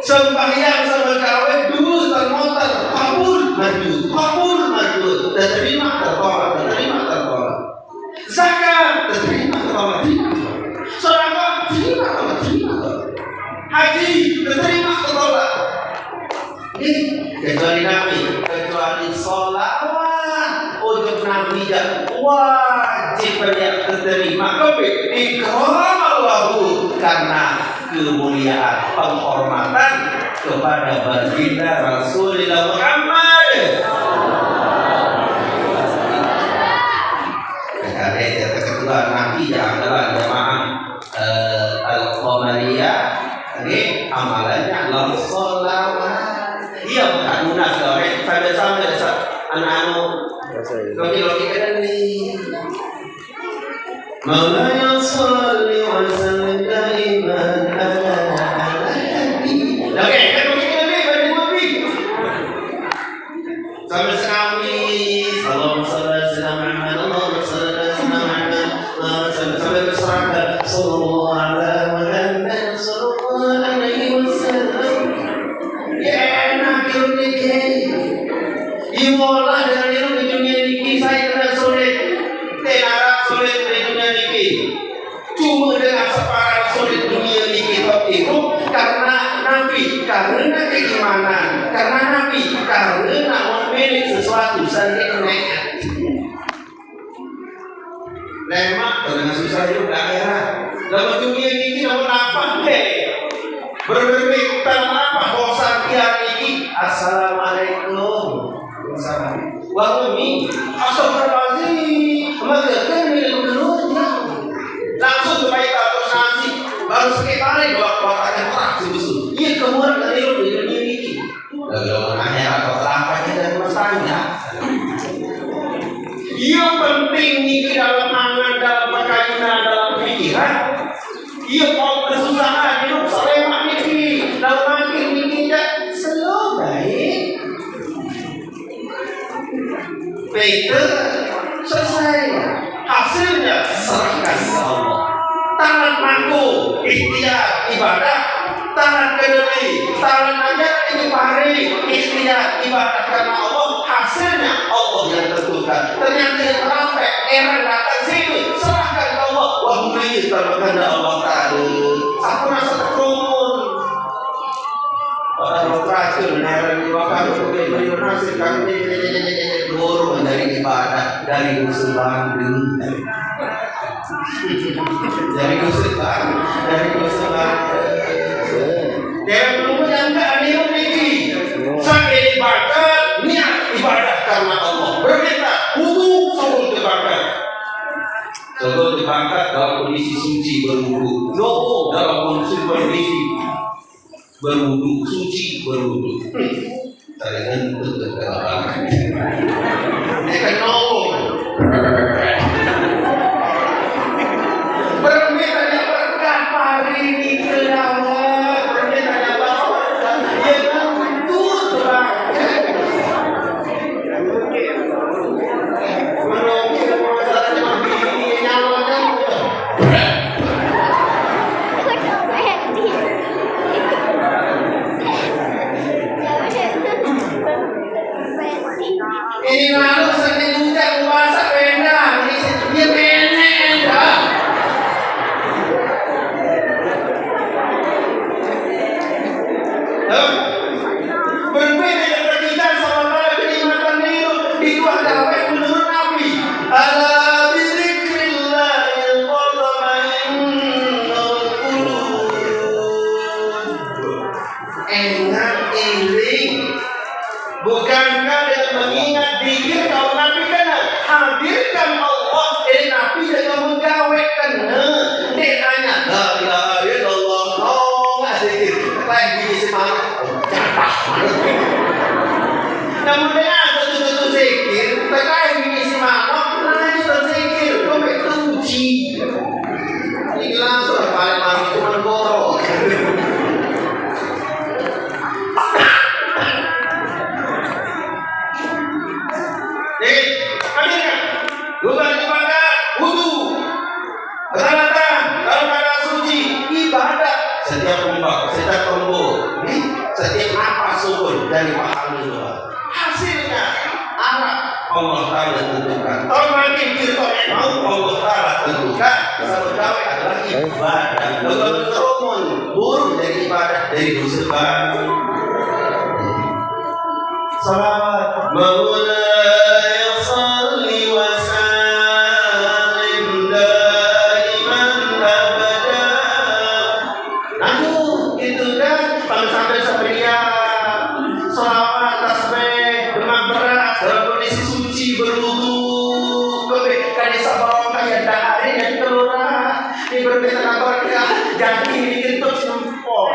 Sembahyang sama gawe dua termoter, kabul maju, kabul maju, terima tertolak, terima tertolak. Zakat terima tertolak, terima tertolak. Sedekah terima tertolak, terima tertolak. Haji terima tertolak. Ini kecuali Nabi, kecuali sholawat untuk Nabi dan wajib yang diterima. Tapi ikramallahu karena kemuliaan, penghormatan kepada baginda Rasulullah Muhammad. Karena itu ketua Nabi yang adalah jamaah eh, Al-Qamariyah, oke, amalannya adalah sholawat. Iya, bukan lunas, oke, sambil-sambil sa-, anu-anu, logi-logi kena nih. Maulaya sholli wa sallim daiman ala, ala nabi. Oke, kan begitu nih, bagi Nabi. Sampai sekali. Allahumma sholli ala sayyidina Muhammad. Allahumma sholli ala sayyidina Muhammad. Allahumma sholli, sampai berserah. Sallallahu ala Muhammad, sallallahu alaihi wasallam. Ya enak ini, Ki. Diolah dengan ilmu di dunia niki, saya kena sulit. Tenara sulit di dunia niki. Cuma dengan separan sulit dunia niki tok itu karena Nabi, karena keimanan, karena Nabi, karena memilih sesuatu sendiri nekat. Lemak dengan susah hidup daerah. Dalam dunia niki namun apa deh? Berpikir apa bosan dia niki? Assalamualaikum. Waalaikumsalam. Wah, ini. Astagfirullahaladzim. Maka kan minum keluar, ya. Langsung ke bayi atas nasi. Sakit paling bawa bawa yang orang susu. Iya keluar dari rumah ini. Lalu aneh apa kelapa kita rumah tangga. Iya penting niki dalam angan, dalam pekayunan, dalam pikiran. Iya kalau kesusahan hidup selama niki, dalam makin niki tidak selalu baik. Peter selesai. Hasilnya serahkan ke Allah. Tangan mampu ikhtiar ibadah, tangan kedeli, tangan aja ini pari ikhtiar ibadah karena Allah. Hasilnya Allah yang tentukan. Ternyata yang terlambat, erang datang sini, serahkan ke Allah. Wah, mulai sama karena Allah Taala. Aku rasa terkumpul. Orang mau terakhir menerang dua kali, oke, beri nasib kami guru dari ibadah, dari musuh Bandung. Dari musuh Bandung, dari musuh Bandung. Dia belum menyangka niat ini. Sampai ibadah, niat ibadah karena Allah. Berminta, wudhu, sungguh terbakar. Contoh terbakar dalam kondisi suci berwudhu. Dalam kondisi, kondisi berwudhu, suci berwudhu. Taringan untuk terkenal. Ini kan ngomong. Berarti tanya berkah hari ini kelawat. Berarti tanya apa? Ya, tuntut, Bang. Ini malu seni juga puasa beda. Ini dia bene ya. Berbeda yang terjadi sama pada kenikmatan itu. Itu ada apa yang menurut Nabi? Ala bidzikrillahi tatmainnul qulub. Enak iling. Bukankah dengan mengingat zikir kalau Nabi kena hadirkan Allah, eh, Nabi dengan menggawe kena. Dia hanya la ilaha illallah, oh, nggak zikir. Lain bunyi semangat. Namun dengan betul-betul zikir, terkait bunyi semangat, lanjut zikir, kau betul uji. Ini langsung paling lama itu menggorok. Nih, hadirkan. Bukan ibadah, wudhu. Peralatan, kalau ada suci, ibadah. Setiap ombak, setiap tombol, nih, setiap napas subur dari pahala doa. Hasilnya, anak Allah Ta'ala tentukan. Tahun lagi, kita mau Allah Ta'ala tentukan. Sebab adalah ibadah. Kalau kerumun, burung dari ibadah, dari dosa baru. Salawat. Maulaya salli wa sallim daiman abada. Aduh, gitu kan, kalau sampai sebenarnya salawat, tasbih, demak beras, dalam kondisi suci, berwudu, kami kan sabar kayak dahari yang keluar, di berbeda kabar kita, jadi ini kentut sempor.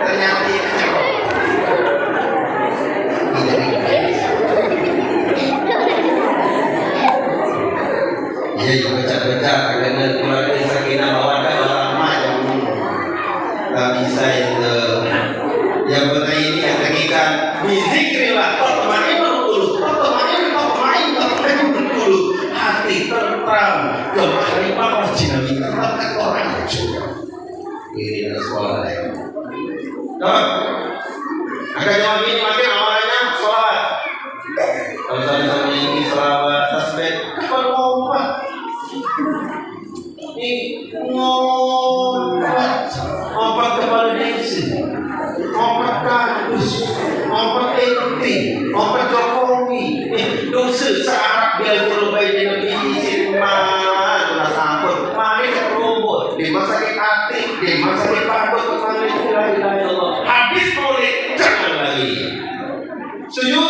Ternyata ini. Iya, ya, pecah-pecah, karena keluarga sakinah mawaddah warahmah yang tak bisa itu. Yang penting ini yang tegikan, bizikrillah tatmainnul qulub, tatmain, tatmain, tatmainnul qulub. Hati tentram, kemarin apa jinami tentram kan orang juga. Ini ada suara lain. Nah, ada yang ini makin awalnya sholat. Kalau sama ini salawat, tasbih, kapan ngompat? Ini ngompat, ngompat kepala desa, ngompat kardus, ngompat R T, ngompat Jokowi. Eh, dosa searah dia berubah dengan ini sih, mah, kena sampun. Mari ke kerubuk, di rumah sakit hati, di rumah sakit paru, kemana itu, la ilaha illallah. Habis maulid, jangan lagi. Setuju?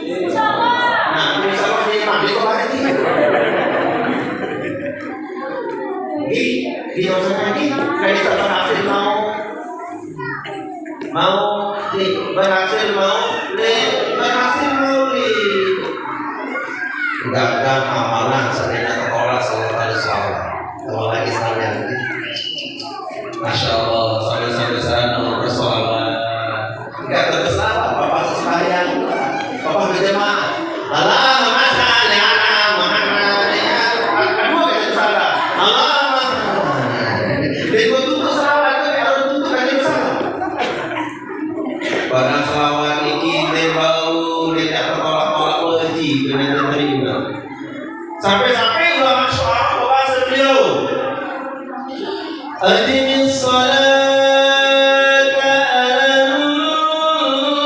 Insya Allah. Nah, insya Allah dia mandi kok hari ini. Di dosa lagi, dari salah hasil mau, mau, nih, berhasil mau, nih, berhasil mau, nih. Enggak, enggak, amalan, sebenarnya sekolah, selalu harus selalu. Kalau lagi sekalian, Masya Allah, sampai-sampai sana, nomor bersolawat. Enggak tersalah, Bapak sembahyang, Bapak berjamaah. Allahumma shalli ala Muhammad. Aduh, enggak salah. Allahumma shalli. Dia gua tutup salah, itu harus tutup aja salah. Pada selawat ini dia bau, dia tak tertolak-tolak lagi, kena dia terima. Sampai-sampai ulama syuara bahasa beliau. Aqimis salata ala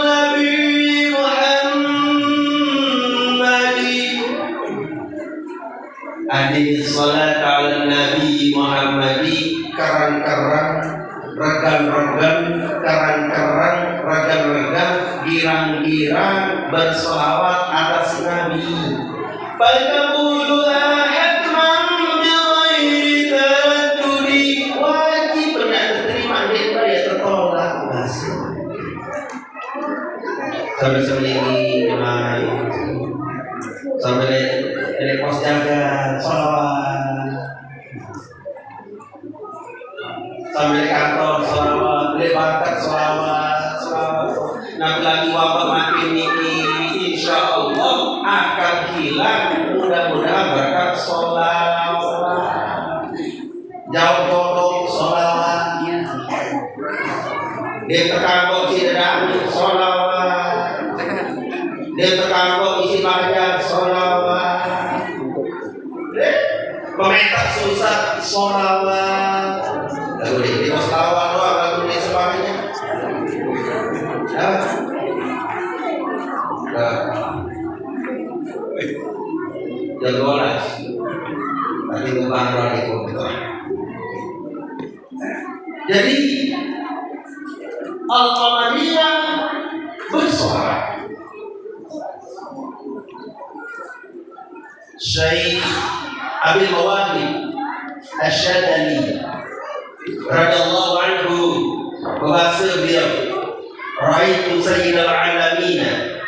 Nabi Muhammad. Aqimis salata ala Nabi Muhammad. Kerang-kerang, regan-regan, kerang-kerang, regan-regan, girang-girang, berselawat atas Nabi. Faqbuluha hatman bighairi taraddudi. Wajib nak diterima, dia tak tertolak. Sampai sembunyi, jemaah. Sampai dari, dari pos jaga, salawat. Sampai di kantor, salawat. Beli bakat, salawat, salawat. Nah, lagi wabah makin ini, insya Allah akan hilang. Mudah-mudahan berkat salawat. Jauh jodoh, salawat. Dia tekan kok tidak, salawat. Dia tekan kok isi banyak, salawat. Pemetak susah, salawat. Lalu dia, dia salawat doang, lalu dia semuanya. Ya. Nah. Jam dua belas. Tapi lupa doang itu. Jadi, Al-Qamariyah bersuara. Syekh Abil Mawahib Asy-Syadzali radhiyallahu anhu, bahasa beliau, "Raitu sayyidal alamina,"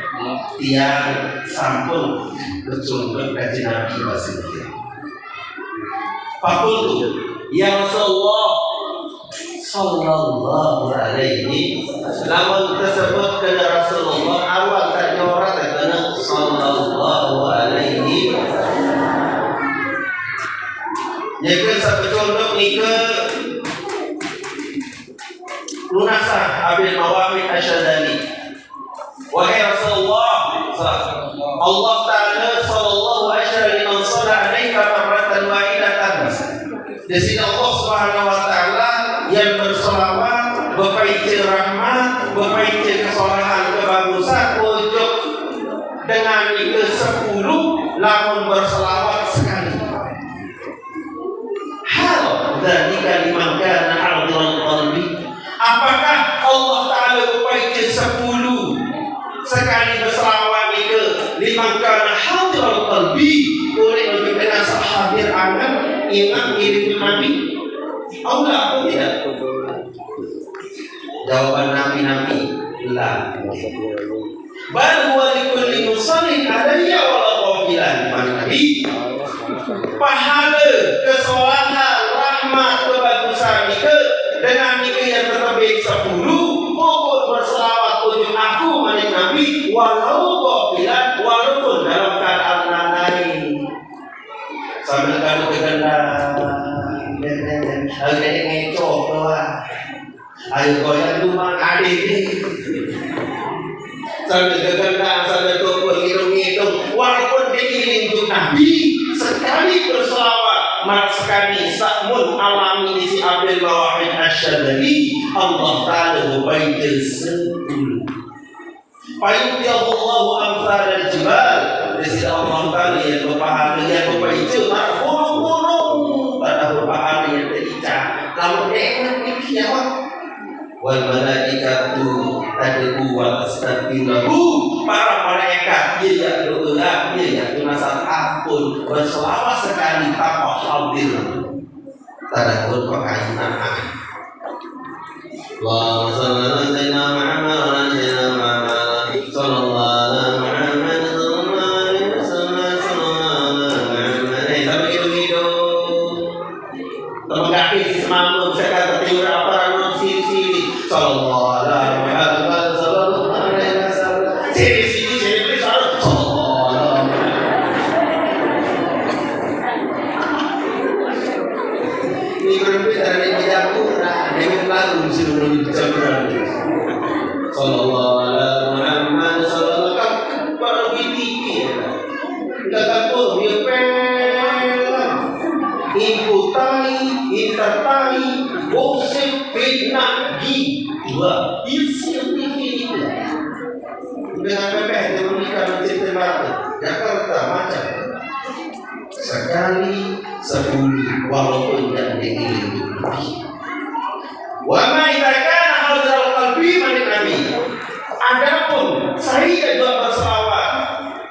tiang sampun berjumpa kanjeng Nabi, bahasa beliau. Faqultu, "Ya Rasulullah, sallallahu alaihi," lamun tersebut kena Rasulullah, awal tak nyora tak kena sallallahu alaihi. Jadi, satu contoh ni ke lunasa Abil Mawahib Asy-Syadzali. Wahai Rasulullah, Allah Ta'ala sallallahu alaihi wasallam, "Man shalla alaika marratan wahidatan." Di sini Allah Subhanahu wa Ta'ala yang berselawat, berpaicin rahmat, berpaicin kesalahan, kebagusan, ujuk dengan itu sepuluh, lamun berselawat sekali. Hal dzalika liman kana hadiral qalbi. Apakah Allah Ta'ala berpaicin sepuluh sekali berselawat itu liman kana hadiral qalbi, oleh menunjukkan asa hadir angan, ingat diri Nabi? Allah, apa tidak? Jawaban Nabi, Nabi lah. "Bal huwa likulli musallin alayya wa la ghafilan." Mana Nabi? Pahala, kesalahan, rahmat, kebagusan itu dengan itu yang terlebih sepuluh, pokok berselawat untuk aku, mana Nabi, walau ghafilan, walaupun dalam keadaan lalai. Sambil kamu kegendang, ayo jadi ngecok doang. Ayo goyang rumah adik. Sambil gegendang, sambil tumpul, ngitung-ngitung. Walaupun diiling tu Nabi, sekali berselawat, malah sekali sakmun alami isi Abdul Mawahid Asy-Syadzali, Allah Ta'ala berpahala sepuluh. Fayu'tihullahu amthalal jibal. Di sini Allah Ta'ala yang berpahala, yang berpahala, gunung-gunung, pada berpahala yang terikat. Lamun enak ni kiamat. Wal malaikatu tad'u wa tastaghfiru lahu. Para malaikat, dia yang doa, dia yang tunasal ampun. Berselawat sekali tanpa hadir. Tadahun kok kayu tanah. Allahumma shalli ala sayyidina Muhammad wa ala sayyidina Muhammad. Sallallahu ala Muhammad, sallallahu alaihi wasallam, sallallahu ala Muhammad. Eh, sampai gitu-gitu. Temen kaki si semampu, saya kata tiur apa, anu, sini, sini. Sallallahu ala Muhammad, sallallahu alaihi wasallam. Sini, sini, sini, sini, sallallahu ala Muhammad. Ini berbeda dari Japura, dengan lagu sebelum Japura. Sallallahu ala Muhammad, sallallahu alaihi wasallam. Baru dipikir. Enggak tahu, dia pelem. Input tai, inter tai, gosip, fitnah, gibah. Isi yang tinggi itu. Dengan pepeh, dia menikah, mencintai mata. Jakarta, macam. Sekali, sepuluh, walaupun tidak diiringi. Wa ma idza kana hadzal qalbi manik nabi. Adapun saya juga berselawat,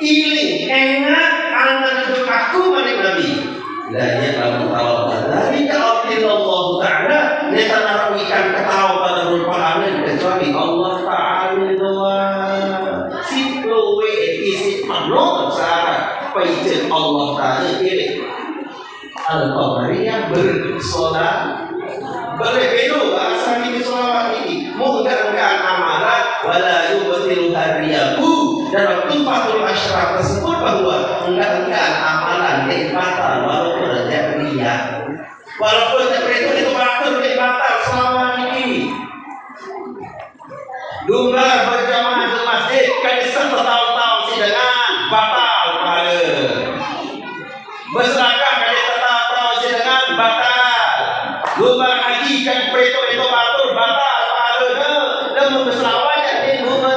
iling, ingat, anak itu aku manik nabi. La ya'lamu tawaba dzalika illallah ta'ala. Dia tak tahu ikan ketawa pada rupa amin kecuali Allah Ta'ala doang. Si luwe isi penuh syarat paijen Allah Ta'ala ini. Al-Qadariyah bersolat. Boleh belo bahasa ini, solawat ini. Menggerakkan amalan, wala yubtilu hariyahu. Dalam Tuhfatul Asyraf tersebut bahwa enggak-enggak amalan yang batal walaupun ada riya. Walaupun ada itu, itu batal, itu batal selama ini. Lumba berjamaah di masjid, kan isem bertahun-tahun si dengan batal pahala. Bersedekah kan bertahun-tahun si dengan batal. Lumba haji kan perintah itu batal, batal pahala. Lamun berselawat jadi lumba.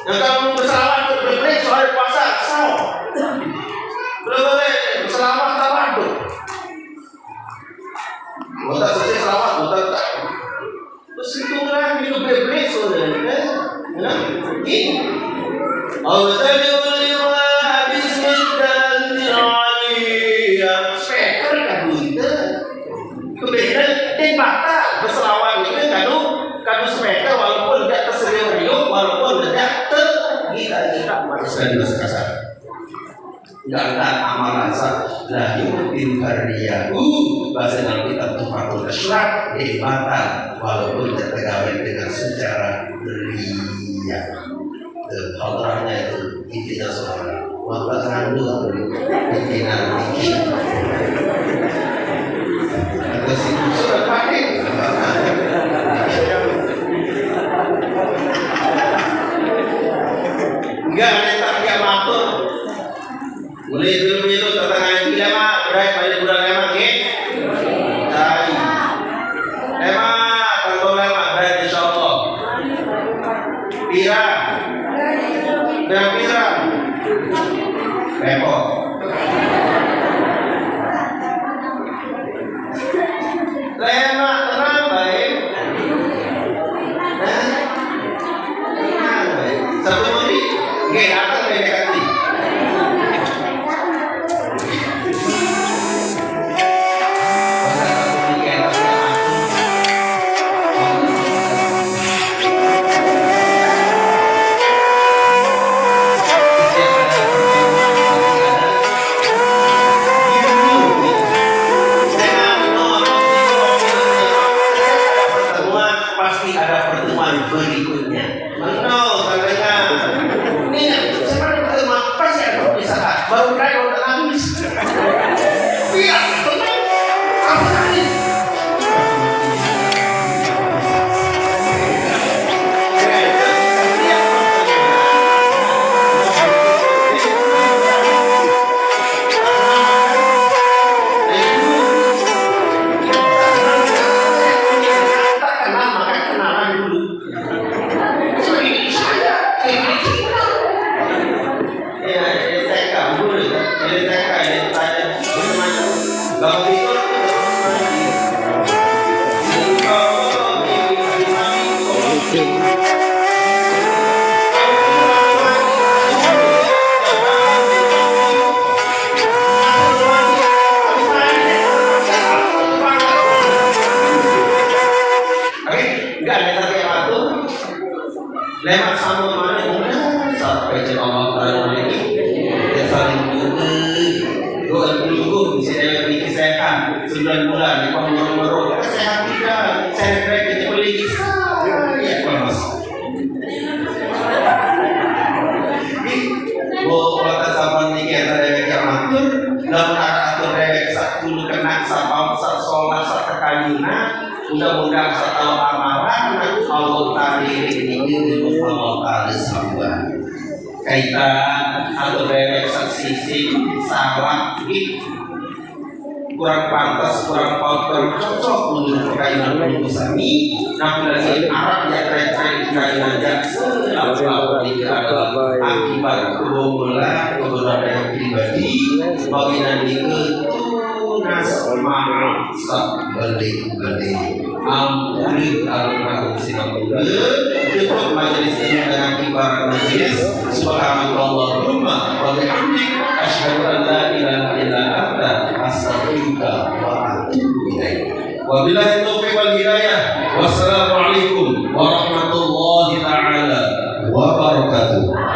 Nah, kalau berselawat berbelit soal puasa, salah. Belum boleh berselawat tawaduk. Mata suci selawat, mata tak. Terus itu kan itu beli-beli saudara, kan? Nah, ini. Au tad'u lirraha bismillahil aliyah. Speaker kan itu. Kemudian, dia batal berselawat itu kanu, kanu speaker walaupun tidak tersedia radio, walaupun tidak ter-, kita, kita harus dari bahasa kasar. Enggak ada amalan sah. La yu'til hariyahu. Bahasa dalam kitab Tuhfatul Asyraf, jembatan, walaupun tidak tergabung dengan secara riya. Eh, hadrahnya itu intinya soal. Maka ngandung intinya. Ada situ sudah pakai. Enggak ada tak dia matur. Mulai dulu itu tentang ngaji lama, berat pada bulan lama, nggih. Cai. Lama, tanggung lama, berat insyaallah. Pira? Berapa pira? Repot. Lemak tenang baik. Hah? Tenang baik. Satu menit. Oke, datang dari Jakarta. Pasti ada pertemuan berikutnya. Menol, katanya. Ini yang sebenarnya pertemuan pasti ada perpisahan. Baru mulai udah nangis. Iya, tenang. Apa nangis? Bulan-bulan, ya, Pak, moro-moro. Sehat tidak? Sehat, baik, kita beli. Ya, Pak, Mas. Bu, kota zaman ini ada yang atur, lamun ada atur dewek, sak kudu kena, sak paut, sak sholat, sak tekayuna, mudah-mudahan sak tahu amalan, Allah tadi ini, Allah tadi sabar. Kaitan atur dewek, sak sisi, salah, gitu. Kurang pantas, kurang paut, kurang cocok menurut kainan Nabi sami. Nabi lagi Arab ya, keren-keren kainan aja. Selalu tidak ada akibat kebobolan, keberadaan pribadi. Bagi Nabi itu tunas maaf, sak beli-beli. Ampun, almarhum Sinambung. Tutup majelis ini dengan ibarat majelis. Subhanakallahumma wa bihamdik, asyhadu an la ilaha illa anta, astaghfiruka wa atubu ilaik. Wabillahi taufiq wal hidayah. Wassalamualaikum warahmatullahi taala wabarakatuh.